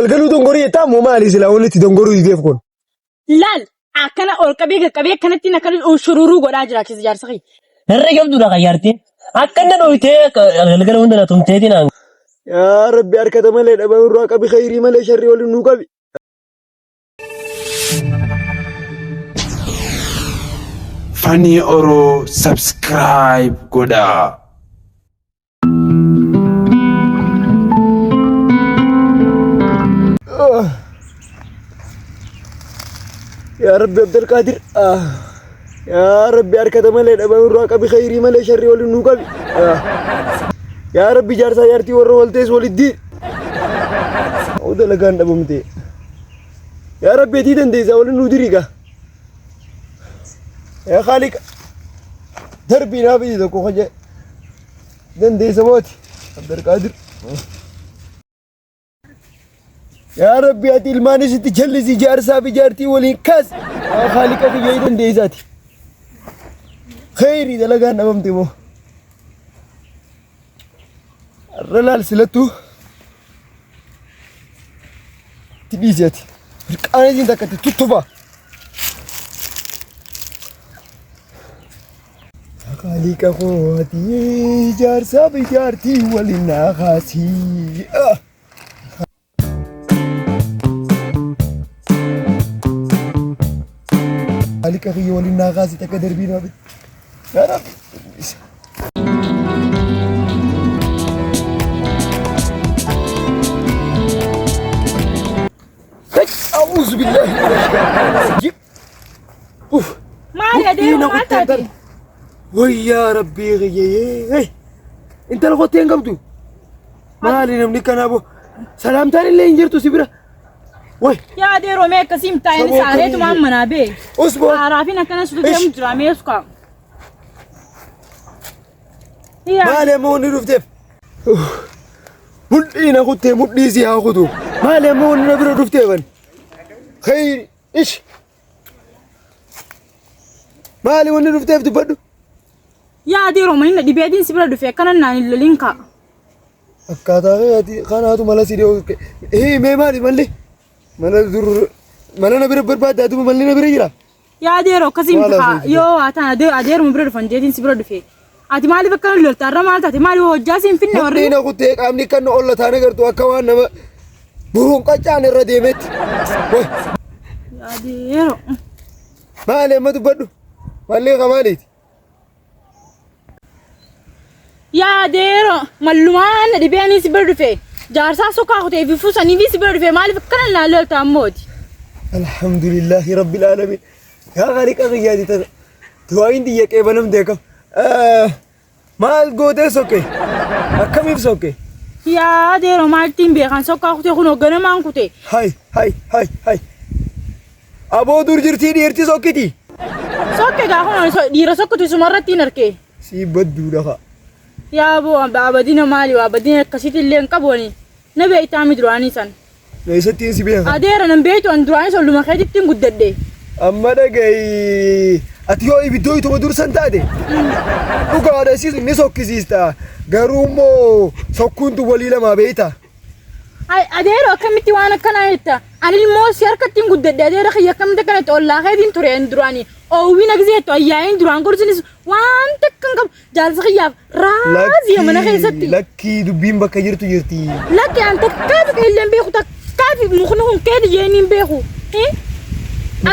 Galgaluu dongorii jettaa moo maali silaa wanni itti dongoruu dideef kun? Laal akkana ol qabee qaqqabee akkanatti akkana shururuu godhaa jiraachisa jaarsa kiyya. Herre jabduudha kan jaartiin. Akka inni dhoyitee galgala hunda na tumteetiin aan. Yaa Rabbi harkata malee dhabame irraa qabi khayrii malee sharrii waliin nuu qabi. Funny Oro subscribe godhaa. Yaa Rabbi Abdulqaadir. Yaa Rabbi harkata malee dhabame irraa qabi khayrii malee sharrii waliin nuu qabi. Yaa Rabbi jaarsaa jaartii warra wal teessu walitti. Oo dalagaan dhabamte. Yaa Rabbi etii dandeessaa waliin nuu diriiga. Yaa Khaaliqa. Darbii naa biyyi tokko kaje. Dandeessa mooti. Abdulqaadir. Yaa Rabbi ati ilmaan isitti jallisi jaarsaa fi jaartii waliin kaas. Yaa Khaaliqa kiyya dandeessaati. Kheyrii dalagaan dhabamte moo. Har'a laal silattuu. Itti dhiisi ati. Mirqaana isiin takka itti tuttufa. Khaliqa koo ati jaarsaa fi jaartii waliin naa kaasii. Ah. Khaliqa kiyya waliin naa kaasii takka darbii naa bit. Yaa Rabbi. A'uuzu billaahi minash shaytaanir rajiim. Uff. Maali adeemu maal taate? Wayyaa rabbii kiyyee. Intala kottee hin qabdu. Maali namni kanaa boo. Salaamtaan illee hin jirtu si bira. Way. Yaa adeeroo mee akkasii hin taa'in Saboo saareetumaan akkamii? manaa bee. Usboo. Haaraafin akkana sutu deemu jira mee sukaa. Yaa Maali amma wanni dhufteef? Mudhii na kuttee mudhii si haa kutu. Maali amma wanni na bira dhufteefan? Khayri ish. Maali wanni dhufteef dubbadhu? Yaa adeeroo manina dhibeetiin si bira dhufe akkana naan hin lolin kaa. Akkaataa keeti kanaatu mala si dhiyoo. Ee mee maali malli? Mala dur mala na bira barbaaddaa duuba malli na bira jira. Yaa adeeroo akkasii miti Maal kaa haasofte? yoo waa ta'an adeeruma bira dhufan jeetiin si bira dhufe. Ati maaliif akkana lolta har'a maal taate maaliif hojjaa si hin finne warri? Mudhii na kuttee qaamni kan olla taane gartuu akka waan nama buruun qaccaan irra deemetti. Way Yaa adeeroo. maali amma dubbadhu? Malli ka maaliiti? Yaa adeeroo mallumaan na dhibee ani si bira dhufe. Jaarsaa sokaa kutee fi fusanii fi si bira dhufe maaliif akkana naan lolta ammooti? Alhamdulillahi rabbil alamin. Yaa khaliqa kiyyaati tana. Du'aayin tiyya qeebalamte akkam. Maal gootee sokke? Akkamiif sokke? Yaa adeeroo maaltiin beekan sokkaa kutee kun hogganamaan kute. Hay hay hay hay. Aboo dur jirtii dhiirti sokkiti. Sokke gaa kun dhiira sokkutu isuma irratti hin arke. Sii badduudha kaa. Yaa boo abadina maali waa abadina akkasitti illee hin qabu ani. Na beektaa mi duraanii san. Eessattiin si beeka? Adeera nan beektu an duraanis olluma keetitti hin guddadhe. Amma dhagayi ati yoo ibiddoo ituma dursan taate dhugaadha si ni sokkisiista garuu immoo sokkuun tun walii lamaa beekta. Ay, Adeero akkamitti waan akkanaa jetta? Ani ilmoo si harkatti hin guddadhe adeera kiyya akkamitti akkana jetta ollaa keetiin ture an duraanii. Oowwina gisee jettu ayyaa'iin duraan godhu waan takka hin qabu. Jaarsa kiyyaaf raaziya mana keessatti. Lakkii dubbiin bakka jirtu jirti. Lakki an takkaa tuqee illee hin beeku takkaa fi mukni kun keeti jeen hin beeku. Eh?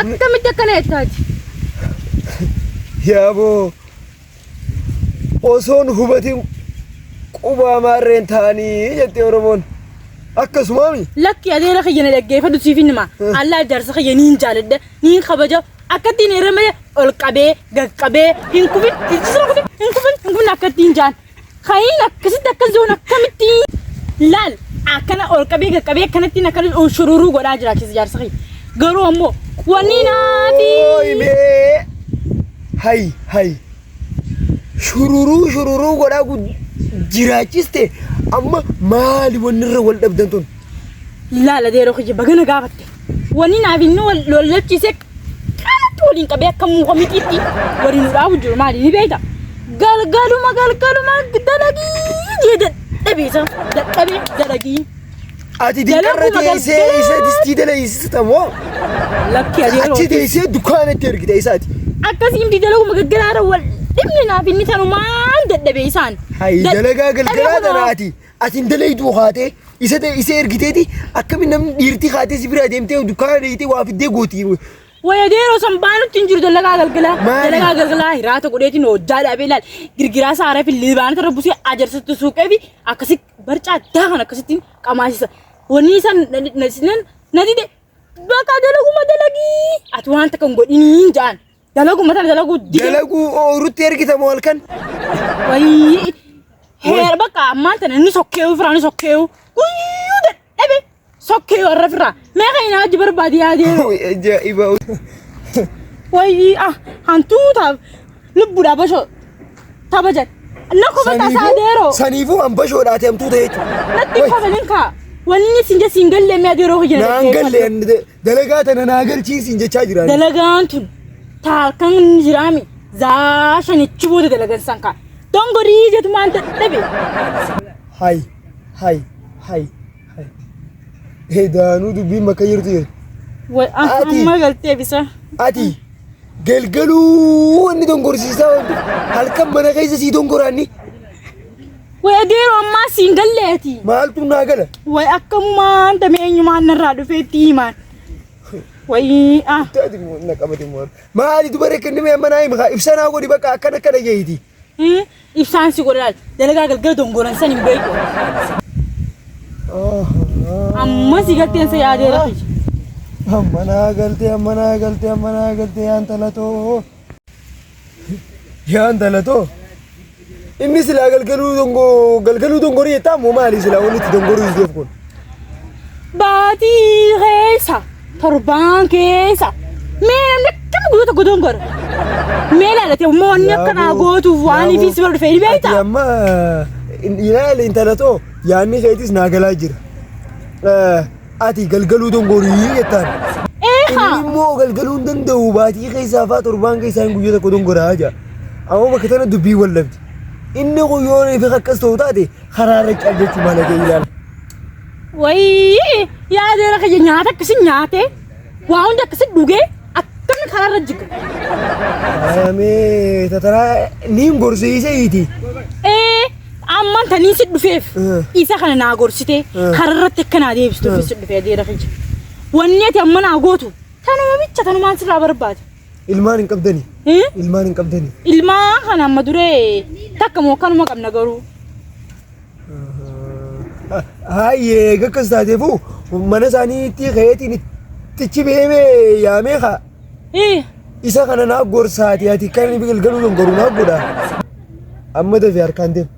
Akkamitti akkana jettaati? Yaaboo osoon hubatin qubaa maarreen ta'anii jette Oromoon. Akkasumaami. Lakki adeera kiyya na dhaggeeffadhu siif hin hima. Allaa jaarsa kiyya niin jaaladha niin kabaja Akkattiin irra malee ol qabee gad qabee hin kufin hin kufin hin kufin hin kufin akkattiin jaan. Kayin akkasitti akkas joon akkamitti laal akkana ol qabee gad qabee akkanattiin akkana shururuu godhaa jiraachisa jaarsa kiyya. Garuu ammoo wanni naafi. Ooyi mee. Hay hay. Shururuu shururuu godhaa jiraachiste amma maali wanni irra wal dhabdan tun? Laala deeroo kiyya bagana gaafatte. Wanni naaf inni wal lollachiise kanatti waliin qabee akka muka mixiitti waliin nu dhaabu jiru maali ni beekta. Galgaluma galgaluma dalagii jee dadhabee isa dadhabee dalagii. Ati dinqarra Dalaguma teessee galgalaa. isa distii dalaysita moo? Lakki adeeroo. Achi teessee dukkaanatti ergita isaati. Akkasii miti dalaguma galgalaarra wal dhibni naaf inni tanumaan dadhabe isaan. Hayi dalagaa galgalaa Dadhabe tana kunoo. ati ati hin dalayduu haatee isa isa ergiteeti akkamiin namni dhiirtii haatee si bira deemtee dukkaana deeyitee waa fiddee gooti. Waya deeroo san baanutti hin jiru dalagaa galgalaa. Maali? Dalagaa galgalaa hiraata godheetiin hojjaa dhaabee ilaal. Girgiraa saaraa fi libaana irra busee ajarsatti suuqee fi akkasi barcaa addaa kan akkasittiin qamaasisa. Wanni isaan na dide bakka dalaguma dalagii ati waan takka hin godhiniin ja'an. Dalaguma tana dalaguu dide. Dalaguu ooyirutti ergita moo halkan? Wayii heera bakka ammaan tana inni sokkeewu firaa inni sokkeewu guyyuu dadhabe sokkeewu har'a firaa meeqa inni hojii barbaade yaadee. Ajaa'iba. Wayii ah hantuutaaf lubbuudhaa bashoo tabajan. Na kofata saadeeroo. Saniifuu an bashoodhaati hamtuuta jechuudha. Natti kofalin kaa. Wanni isin jesse hin galle mi'a adeeroo hojii Naan galle dalagaa tana naa galchiisiin jechaa jira. Dalagaan tun taalkan jiraami zaa shanichi booda dalagan san kaa. Dongorii jetumaan dadhabe. Hay hay hay hay. Daanuu dubbiin bakka jirtu jirti. Ati. Amma galtee bisa. Ati galgaluu inni dongorsiisaa ooltu halkan mana keessa sii dongoraanni Way adeeroo ammaa siin galleeti. maaltu naa gala. Way akkamumaan damee eenyumaan narraa dhufeetti himaan. Way ah. Taati moo na qabate moo. Maali dubara kennime amma naa hima ibsa naa godhi bakka akkana akkana jeeti. Ibsaan si godha laal. Dalagaa galgala dongoran san hin beeku. Amma si galteen sa yaadeera. Amma naa galtee amma naa galtee amma naa galtee yaa intala too. Yaa intala too. Inni silaa galgaluu dongoo galgaluu dongorii jettaa moo maali silaa wanni itti dongoruu isheef kun? Baatii keessa torbaan keessa mee namni akkami guyyaa tokko dongora. Mee ilaalate immoo wanni akkanaa gootuuf waan ifii si bira dhufe ni Ati beektaa? amma ilaali intala too yaadni keetis naa galaa jira. Ati galgaluu dongorii jettaan. Eehaa. Inni immoo galgaluu hin danda'u baatii keessaa fa'aa torbaan keessaa hin guyyaa tokko dongoraa jaa. Amma bakka tana dubbii wal dhabdi. Inni kun yoo ifi akkas ta'u taate karaa irra cal jechuu maal ta'e ilaala. Wayii yaadeera kiyya nyaata akkasi nyaatee waa hunda akkasi dhugee akkami karaarra jiga. Ayamee tataraa niin gorsiiseeti. Ee amman taniin si dhufeef isa kana naa gorsitee kararratti akka naa deebistuuf si dhufee adeera kiyya. Wanni ati amma naa gootu tanuma bicha tanumaan sirraa barbaada. Ilmaan hin qabdani. Eh? Ilmaan hin qabdani. Ilmaan kana amma duree takka moo akkanuma qabna garuu. Hayyee eega akkas taateefu mana isaaniitti ka'eetiin ittichi beemee yaamee kaa. Eh, Isa kana naa gorsaati ati kan inni galgaluu dongoru naa godha. Amma dafee harkaan deem.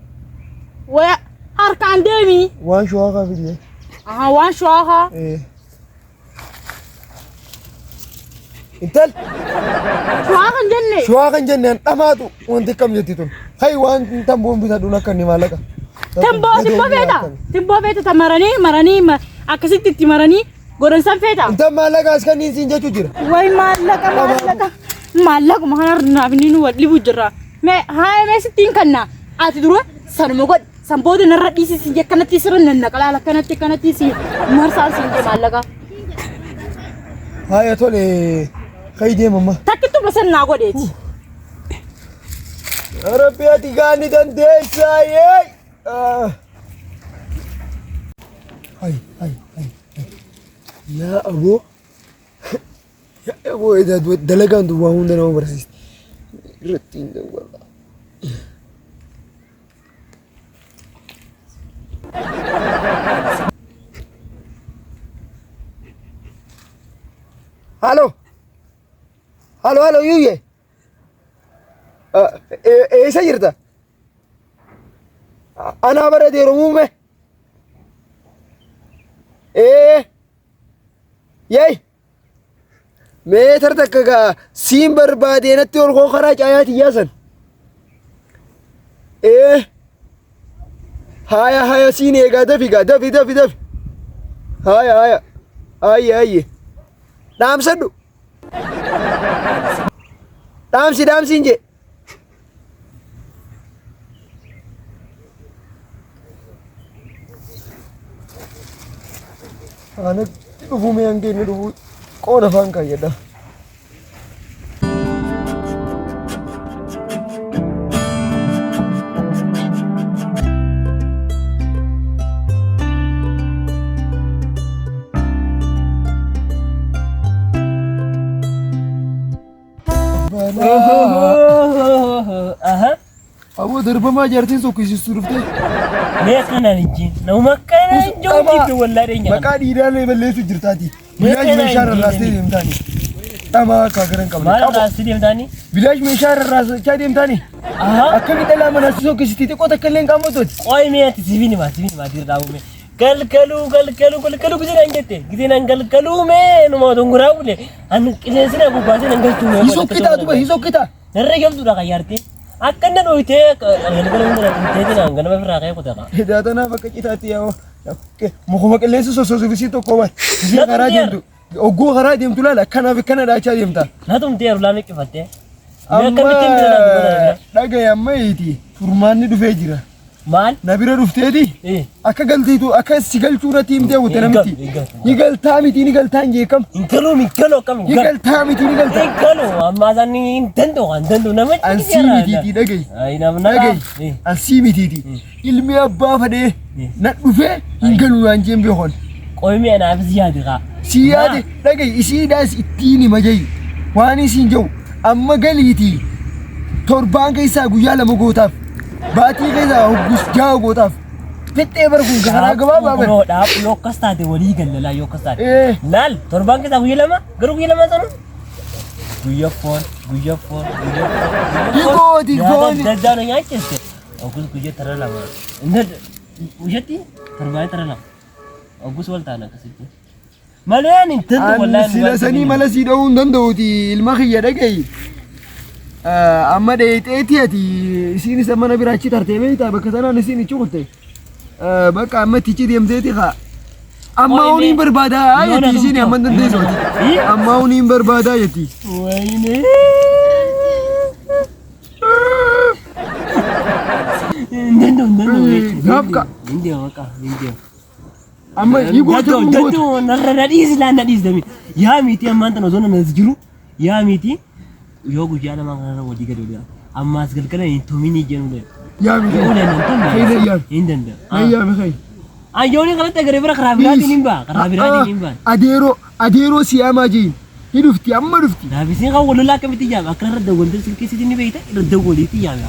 waya harkaan deemi. Waan showaa kaa fidee. Aha waan showaa kaa. Eh. Intal Showaa kan jenne. showaa kan jennaan dhamaatu wanti akkam jetti tun. Hay waan tamboon bitadhuun akka inni maallaqa. Tamboo timboo feeta. Timboo feeta ta maranii maranii akkasitti itti maranii godhan san feeta. Intal maallaqa as kan siin jechuu jira. Way maallaqa maallaqa maallaquma kana naaf inni nu wal dhibu jirra. Mee haa mee sittiin kanna ati dura sanuma godhi san booda narra dhiisi si akkanatti sirra nannaqalaal akkanatti akkanatti si marsaa siin jee maallaqa. Haya tole kai deema amma. Takkittuma san naa godheeti. Rabbi ati gaani dandeessaa yee. Hay hay hay. Yaa aboo. Yaa aboo dalagaan duwwaa hunda nama barsiisti. Irratti hin dawwala. Halo. Halo halo yuuyye. Eessa jirta? Anaa bara deeru muume. Ee. Yey. Meetar takka gaa siin barbaadee natti ol koo karaa caayaa tiyyaasan. Ee. Haya haya siin eegaa dafi gaa dafi dafi dafi. Haya haya. Ayye ayye. Dhaamsadhu. Dhaamsi dhaamsiin jee. Anatti dhufuu mee hanga inni dhufu qooda afaan kaayyadha. Aboo darbamaa jaartiin sokkisiistuu dhuftee. Mee akkanaan hin jeen. Nama akkanaa hin jiru jibbe wallaa dheenya. Maqaa dhiiraalee balleessu jirtaati. Bilaash meeshaa rarraastee deemtaani. Dhamaa akka gara hin qabne. Maal rarraastee deemtaani? Bilaash meeshaa rarraasachaa deemtaani. Akkami dhalaa manaa si sokkisiisti xiqqoo takka illee hin qaammattooti. Qoy mee ati siifin himaa siifin himaa dhiira dhaabuu mee. Galgaluu galgaluu galgaluu gisee naan jette gisee naan galgaluu mee numa dongoraa bule an qilleensi na bubbaasee nan galchuu mee. Hin sokkitaa duba hin sokkitaa. Narra jabduudha kan yaartee. Akka inni dhoyitee galgala hunda na dhumtee naan ganama ofirraa ka'ee kutaa qaba. Hidaatanaa bakka citaatti yaa mukuma qilleensi sossoosuuf isii tokko bar. Isii karaa deemtu. Ogguu karaa deemtu laala akkanaaf akkana dhaachaa deemta. Na tumtee yeroo laamee qifattee. Amma dhagaye amma iti furmaanni dhufee jira. Maal? Na bira dhufteeti Eh. akka galteetu akka si galchuu irratti himtee kutte Hin namitti. galu, hin galu. Ni galtaa miti ni galtaa hin jeekam. Hin galuu hin galuu akkam hin Ni galu. galtaa miti ni galtaa. Hin galu ammaa isaan hin danda'u kan danda'u nama Ansii mitiitii dhagaye. Ay namna Dhagaye. Ansii mitiitii. Ilmi abbaa fadhee na dhufee hin galu naan jeen beekon. Qoymi anaafis yaade kaa. Si yaade dhagaye isiidhaas ittiin hima jayi. Waan isiin jedhu amma galiitii torbaan keessaa guyyaa lama gootaaf baatii keessaa hoggus ja'a gootaaf fixxee bara kun karaa gabaabaa bara. Kunoo dhaab yoo akkas taate walii galla laa yoo akkas taate. Eh. Laal torbaan keessaa guyyaa lama garuu guyyaa lama sanu. Guyyaa foon guyyaa foon guyyaa foon. Ni gooti foon. Nyaata adda addaa na nyaachiste. Hoggus guyyaa tara lama. Guyyatti torbaan tara lama. Hoggus wal taana akkasitti. Malee ani hin danda'u Ani wallaahi sila sanii mala sii dha'uu hin danda'uti ilma kiyya dhaga'i. Amma dheexeeti ati isiin isa mana bira achi tartee beektaa bakka sanaan isiin ichi kutte. Bakka amma itti ichi deemteeti kaa. Amma Ooyinee. huniin barbaadaa Yoona jetti isiin amma hin dandeessu ati. Amma huniin barbaadaa jetti. Wayne. Hin danda'u hin danda'u jechuudha. Gaafka. Hin deemu bakka hin deemu. Amma ni goota Danda'u ni goota. danda'u narra na dhiisi laan na dhiisi dami. Yaa miti ammaan tana osoo nas jiru yaa miti yoo guyyaa lamaan kanarra walii gadi walii ammaas galgala hin tuminii jennu dha. Yaa miti. Yoo uleen hin tumne Khayna yaa. hin danda'u. Na yaa mi khayna. Ayyooni kanatti agaree bira karaa biraatiin hin ba'a karaa biraatiin hin ba'a. Adeeroo adeeroo siyaamaa jeeyin. Ni dhufti amma dhufti. Naafisiin kan wal lolaa akkamitti yaame akka irra dawwaltee silkii sitti ni beekta irra dawwaliitti yaame.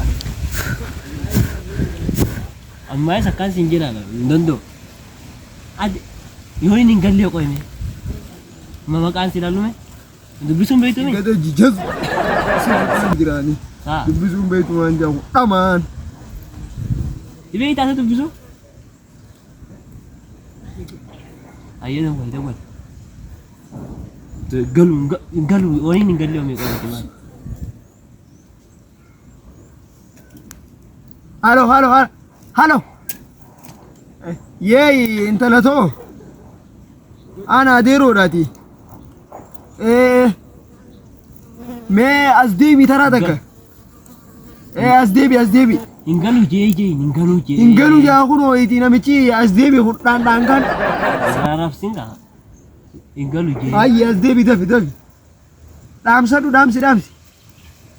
Ammaa isa akkaan siin jedhaan hin danda'u. Ati yoo inni hin gallee qoyme ma maqaan si ilaalume dubbisuun beektume. Gada jijaz. Sirriitti jiraani. Haa. Dubbisuun beektu waan jedhamu dhamaan. Dhibee taasisa dubbisuu. Ayyee dawwali dawwali. Galu galu waliin hin galle omee qoyme maal. Halo halo halo halo. Yeeyi intala too. Ana adeeroodhaati. Ee mee as deebi taraa takka. Ee as deebi as deebi. Hin galu jee jee hin galu jee. Hin galu jaa kunoo itti namichi as deebi kun dhaan kan. Raarabsin kaa. Hin galu jee. Ayyi as deebi dafi dafi. Dhaamsadhu dhaamsi dhaamsi.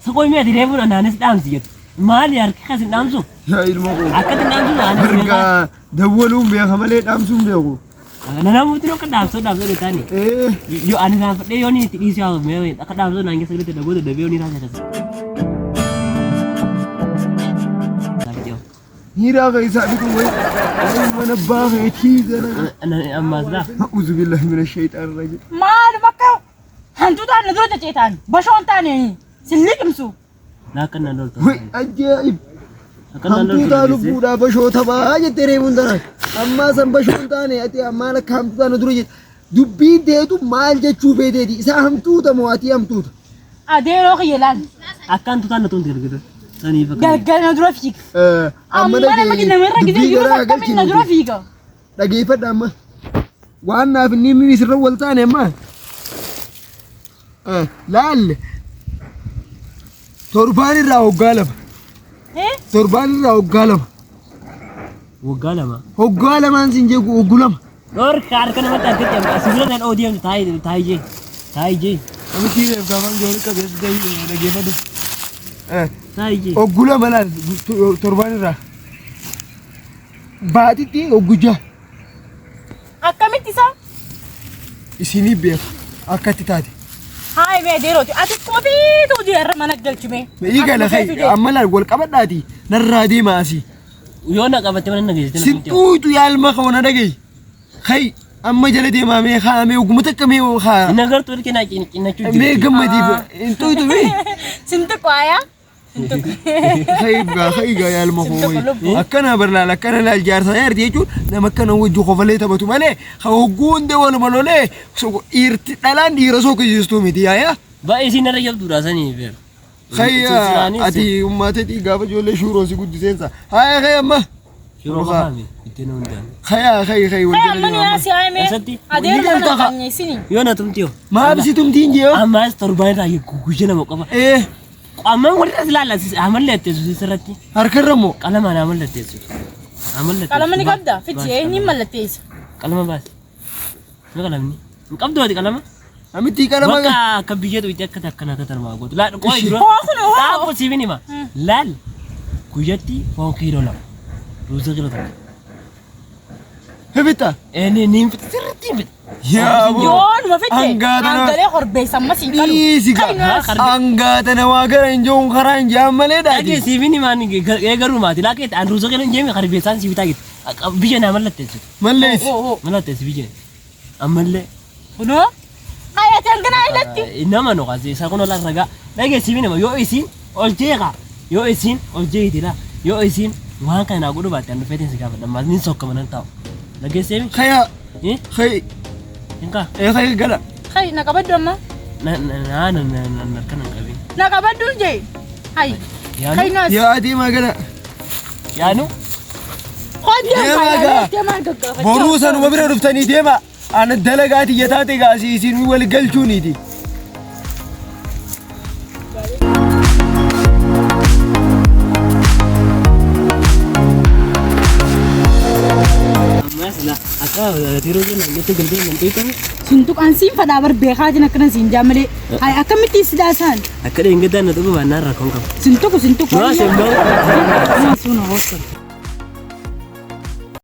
Saqoy mee ati reefuun anaanis dhaamsi jettu. Maali harki kas hin dhaamsu? Yaa ilma koo. Akkatti hin dhaamsu aanas beekaa. Bargaa dawwaluun beeka malee dhaamsuun beeku. Namoonni akka dhaamsoo dhaamsoo taani. Ee Yoo ani raanfadhee yoo inni itti dhiisee haa mee akka dhaamsoo naan keessa galate dhagoota dabee yoo ni raasisa. Hiiraa keessaa bituu wayi wayi mana baakeetii jala. Ammaas laa. A'uuzu billahi mina shayxaan rajiim. Maal bakka hantuutaan na dura ceceetaan bashoon taane sin liqimsu. Laa akka naan loltu. Wayi ajaa'ib. Akka naan loltu. Hamtuutaa lubbuudhaa bashoo taphaa jettee reefuun tanaan. Ammaa san bashoon taane ati maal akka hamtuutaa na dura jette. Dubbiin teetu maal jechuu feeteeti? Isaa hamtuuta moo ati hamtuuta? Adeeroo kiyya laal. Akka hantuutaan na tumte galgala. Saniif akka. Galgala na dura fiiga. Amma Amma nama namarra gisee dubbii jiru garaa akkamiin na dura galchinu. fiiga. Dhageeffadha amma. Waan naaf inni inni sirra wal taane amma. Laalle. Torbaan irraa hoggaa lama. Eh? Torbaan irraa hoggaa lama. Waggaa lama. Hoggaa lamaan siin jeeku hoggu lama. Dhorka harka namatti harkatti amma asii bira kan odeemtu taa'ee taa'ee taa'ee Namichi reef gaafan joolii qabeessa ta'e dhageeffadhu. taa'ee. Oggula malaan torbaan irraa. Baatitti oggujaa Akkamitti isaa? isinii beeka akkatti taate. Haay mee adeerooti. Ati akkuma feetu hojii har'a mana galchime. Meeyi gala kai amma laal wal qabadhaati narraa deema asii. Yoo na qabatte mana na geessite na Sin xuuxu yaalma kana dhagayi. Kai amma jala deemaa mee haa mee oguma takka mee haa Hin agartuu ilkee naa cinnachuu mee gammadiif hin xuuxu mee. Sintuqu aayaa? Sintuqu. Kai gaa kai gaa yaalma koo akkana barlaal akkana laal jaarsa jaarti jechuun nama akkana wajji kofalee taphatu malee hogguu hundee waluma lolee dhiirti dhalaan dhiira sookisiistuu miti yaayaa. Baay'ee isin irra jabduudha sanii beeku. Kai ati uummateetii gaafa ijoollee shuuroo si guddiseensa. Haya kai amma. Yeroo qabaame ittiin hundaan. Kaya kai kai wal Haay jala amma nu deema. yaasi haay mee. Eessatti? Adeero Ni kana galta ka. qanyeessini. Yoo na tumti yoo. Maaf si tumtiin jee? Ammaas torbaan irraa guyyaa nama qofa. Eh Ammaan warri as ilaalla amallee atteessu sirratti. harkarra moo? Qalamaan amallee atteessu. Amallee Qalama ni qabda? Fichi eenyuun mallatteessa? Qalama baasi. Ni qalamni. Hin qabdu ati qalama. Amitti qalama Bakka akka biyya tuuti akka takka naa tatarmaa gootu. Laal qoy dura. Hoo kun hoo. Taa'u siifin hima. Laal guyyatti foon kiiloo 2. Ruuza kiiloo 1. Hibitta. Ni ni hin fixe sirriitti hin fixe. Yaa boo. Yoo numa fitte Hangaata nama- hangalee korbeessa ammas hin qalu. Dhiisi gaa. Hangaata namaa gara hin jiruun karaa hin jiran malee Dhagee dhaati. siifin himaan garuu maati laa keetti an ruuza kiiloo hin jeemi harbeessaan siif taa'e. Biyya naa mallatteessitu. Malleessi. Mallatteessi biyya. Ammallee. Kunoo. Haay ati hanganaa ilatti. Nama nu qase isa kun ola ragaa dhagee siifin hima yoo isiin ol jeeqa yoo isiin ol jeeti laa yoo isiin waan kana naa godhu baatte an dhufeetiin si gaafadha maal nin sokkama nan taa'u dhageesseemi Kaya kai hinkaa eh kai gala. Haay na qabaddu amma. na na na na na na harka nan qabin Na qabaddu jee. Haay. yaanu Haay naas. Yaa adeemaa gala. yaanu Qoodii Deemaa gaa. deemaa gaggaafachaa. Boruu sanuma bira dhuftanii deema. Ana dalagaati yataate gaasii isin wal galchuuniiti. Ammas la akka yeroo jenna jette galtee nan xiqqame Sintuqaan siin fadhaa bar beekaatiin akkana siin jaa malee. Haay akkamitti sidaasaan? Akka dheengaddaa na dhugu baannaan rakkoon qaba. Sintuqu sintuqu. Yoo asin bahu. Sun hoosa.